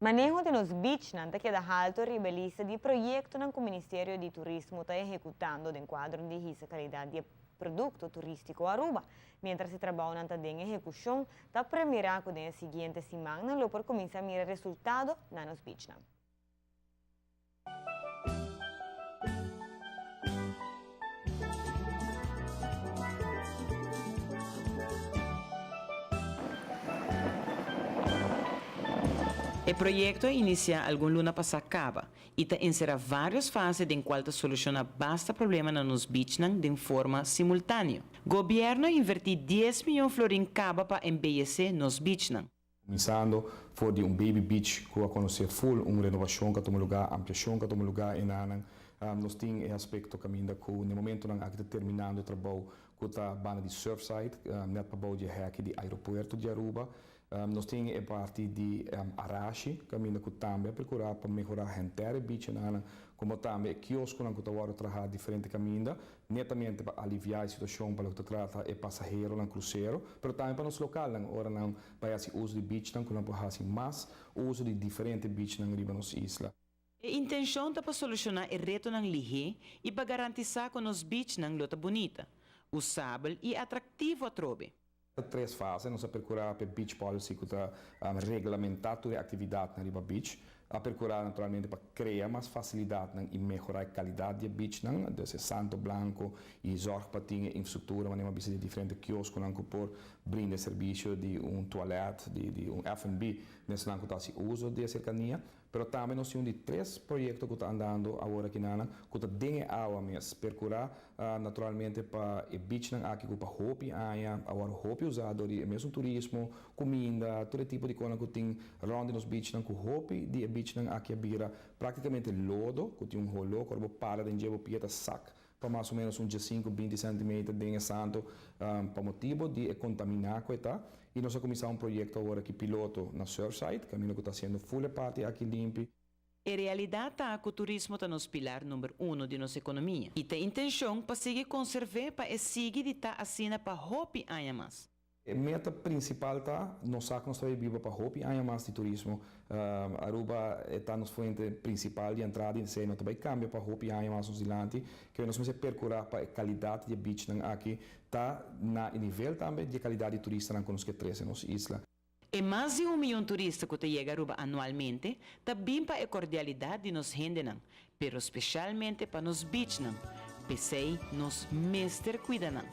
Maneho di nos beachnan ta keda halto riba e lista di proyectonan cu Ministerio di Turismo ta ehecutando den cuadro di hisa calidad di e producto turistico Aruba. Mientras e trabounan ta den ehecucion, ta premira cu den e siguiente simannan lo por cuminsa mira resultado na nos beachnan. E proyekto a inisiá algun luna pasá kaba i ta enserá vários fase den kual ta solushoná basta problema na nos bichnan den forma simultáneo. Gobièrnu a invertí dies miyon florin kaba pa embeyesé nos bichnan. Kuminsando for di un baby beach ku a konosé ful un renovashon ku a tuma lugá, ampliashon ku a tuma lugá enanan. Nos tin e aspekto kaminda ku na e momentonan aki ta terminando e trabou ku ta banda di Surfside, nèt pabou di e hèki di aeropuerto di Aruba. Nos tin e parti di Arashi kaminda ku tambe a perkurá pa mehorá henter e beach enanan, komo tambe e kioskonan ku ta wòrdu trahá diferente kaminda. Netamente pa aliviá e situashon pa loke ta trata e pasaheronan krusero, pero tambe pa nos lokalnan ora nan bai hasi uso di beachnan ku nan por hasi mas uso di diferente beachnan riba nos isla. E intenshon ta pa solushoná e retonan lihé i pa garantisá ku nos beachnan lo ta bunita, usabel i atraktivo atrobe. Ta tres fase, nos a perkurá pa e beach policy ku ta reglamentá tur e aktividatnan riba beach. A perkurá naturalmente pa krea mas fasilidatnan i mehorá e kalidat di e beachnan, dus e santo blanko i zòrg pa tin e infrastruktura manera mi a bisa di diferente kioskonan ku por brinda e servisio di un tualèt, di un F&B den esnan ku ta hasi uso di e serkania. Pero tambe nos tin un di tres proyekto ku ta andando awor aki nan ku ta den e awa mes. Perkurá naturalmente pa e beachnan aki ku pa hopi aña a wòrdu hopi usá dor di e mesun turismo, kuminda, tur e tipo di konan ku tin rònt di nos beachnan ku hopi di e beachnan aki a bira praktikamente lodo ku tin un holó ku ora bo para den dje bo pia ta sak pa mas o ménos un diesinku, binti sèntimeter den e santo pa motibu di e kontaminá ku e ta. I nos a kuminsá un proyekto awor aki piloto na Surfside, kaminda ku ta hasiendo ful e parti aki limpi. E realidat ta ku turismo ta nos pilar number uno di nos ekonomia i ta intenshon pa sigui konserv'é pa e sigui di ta asina pa hopi aña mas. E meta principal ta nos sa cu nos ta bay biba pa hopi aña mas di turismo. Aruba e ta nos fuente principal di entrada y esey no ta bay cambia pa hopi aña mas nos dilanti. Kende nos mester percura pa e calidad di e beachnan aki ta na e nivel tambe di e calidad di turistanan cu nos ke trece nos isla. E mas di un miyon turista cu ta yega Aruba anualmente ta bin pa e cordialidad di nos hendenan, pero specialmente pa nos beachnan. P'esey nos mester cuida nan.